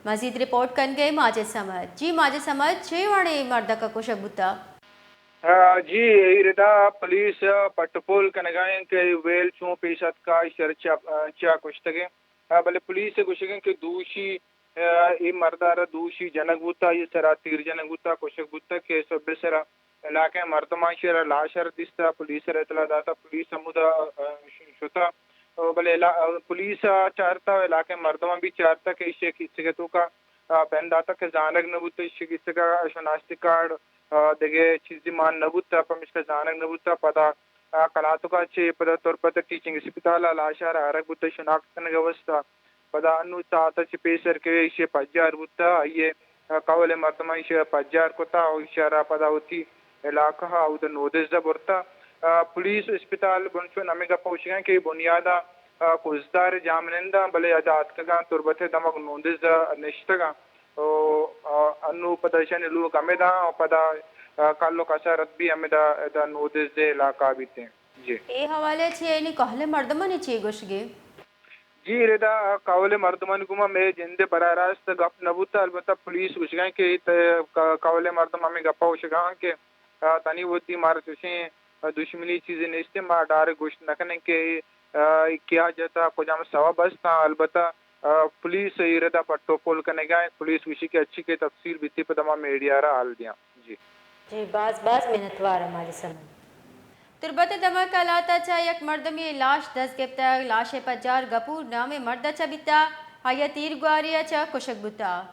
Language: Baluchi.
مزید رپورٹ کنگے ماجد صمد۔ جی ماجد صمد، چے وڑیں مردک کشگ بوتا؟ آ، جی، اے ردا پولیس پٹ پول کنگا ایں کہ ویل چوں پیش اتکا، ایشی را چیا، چیا کشتگے۔ آ، بلے پولیس گوشگیں کہ دوشی، آ، اے مردارا دوشی جنگ بوتا، اے سرا تیر جنگ بوتا، کشگ بوتا کہ سب سرا علاقہ مردماں ایشی را لاش را دیستا، پولیس را اطلاع داتا، پولیس ہمودا، آ، ش-، شتا۔ او بلے علا-، پولیس ءَ چارتہ، علاقہ مردماں بھی چارتہ کہ ایشی کیسگ ءِ توکا، آ، بندات ءَ کہ زانگ نہ بوتہ، ایشی کیسگ ءَ شناختی کارڈ، آ، دگہ چیزی مان نہ بوتہ، پمیشکا زانگ نہ بوتہ۔ پدا، آ، کلاتک ءَ چہ پدا تربت ٹیچنگ اسپتال ءَ لاش ءَ را آرگ بوتہ شناخت کنگ ءِ واستہ۔ پدا انو ساعت ءَ چہ پیسر کہ ایشی پجار بوتہ، آئی ءِ قول ءِ مردماں ایشی ءَ پجار کتہ ءُ ایشی ءَ را پدا وتی علاقہ ءَ اود ءَ نودز ءَ برتہ۔ آ، پولیس ءُ اسپتال بنچون ہمے گپ ءَ گوشگ ءَ کہ بنیاد ءَ، آ، کزدار ءِ جاہمنند آں، بلے ادا اتکگاں تربت ءِ دمگ نودز ءَ نشتگاں۔ او، آ، انو پدا ایشانی لوگ ہمدا ءُ پدا، آ، کل ءُ کسارت بھی ہمدا، ادا نودز ءِ علاقہ بیتیں۔ جی۔ اے حوالے چہ یعنی کہل مردمانی چے گوشگے؟ جی، ردا کہل مردمانی گوما مئے جند ءَ براہ راست گپ نہ بوتہ، البتہ پولیس گوشگاں کہ ت-، ک-، کہل مردم ہمے گپا گوشگاں کہ، آ، تنی وتی مارا چوشیں، آ، دشمنی چیزے نیست، ما ڈائریکٹ گوشت نہ کنیں کہ، آ، کیا جتا، کجام سبب است، البتہ، آ، پولیس اے ردا پٹ ءُ پول کنگا ایں، پولیس گوشی کہ اچی کہ تفصیل بیتی پدا ما میڈیا را حال دیاں۔ جی۔ جی، باز باز منتوار ماجد صمد۔ تربت ءِ دمگ کلات ءَ چہ یک مردمے لاش دست گپتگ۔ لاش ءِ پجار گپور نامیں مرد ءَ چہ بیتگ، آئی ءَ تیرگواری ءَ چہ کشگ بوتگ۔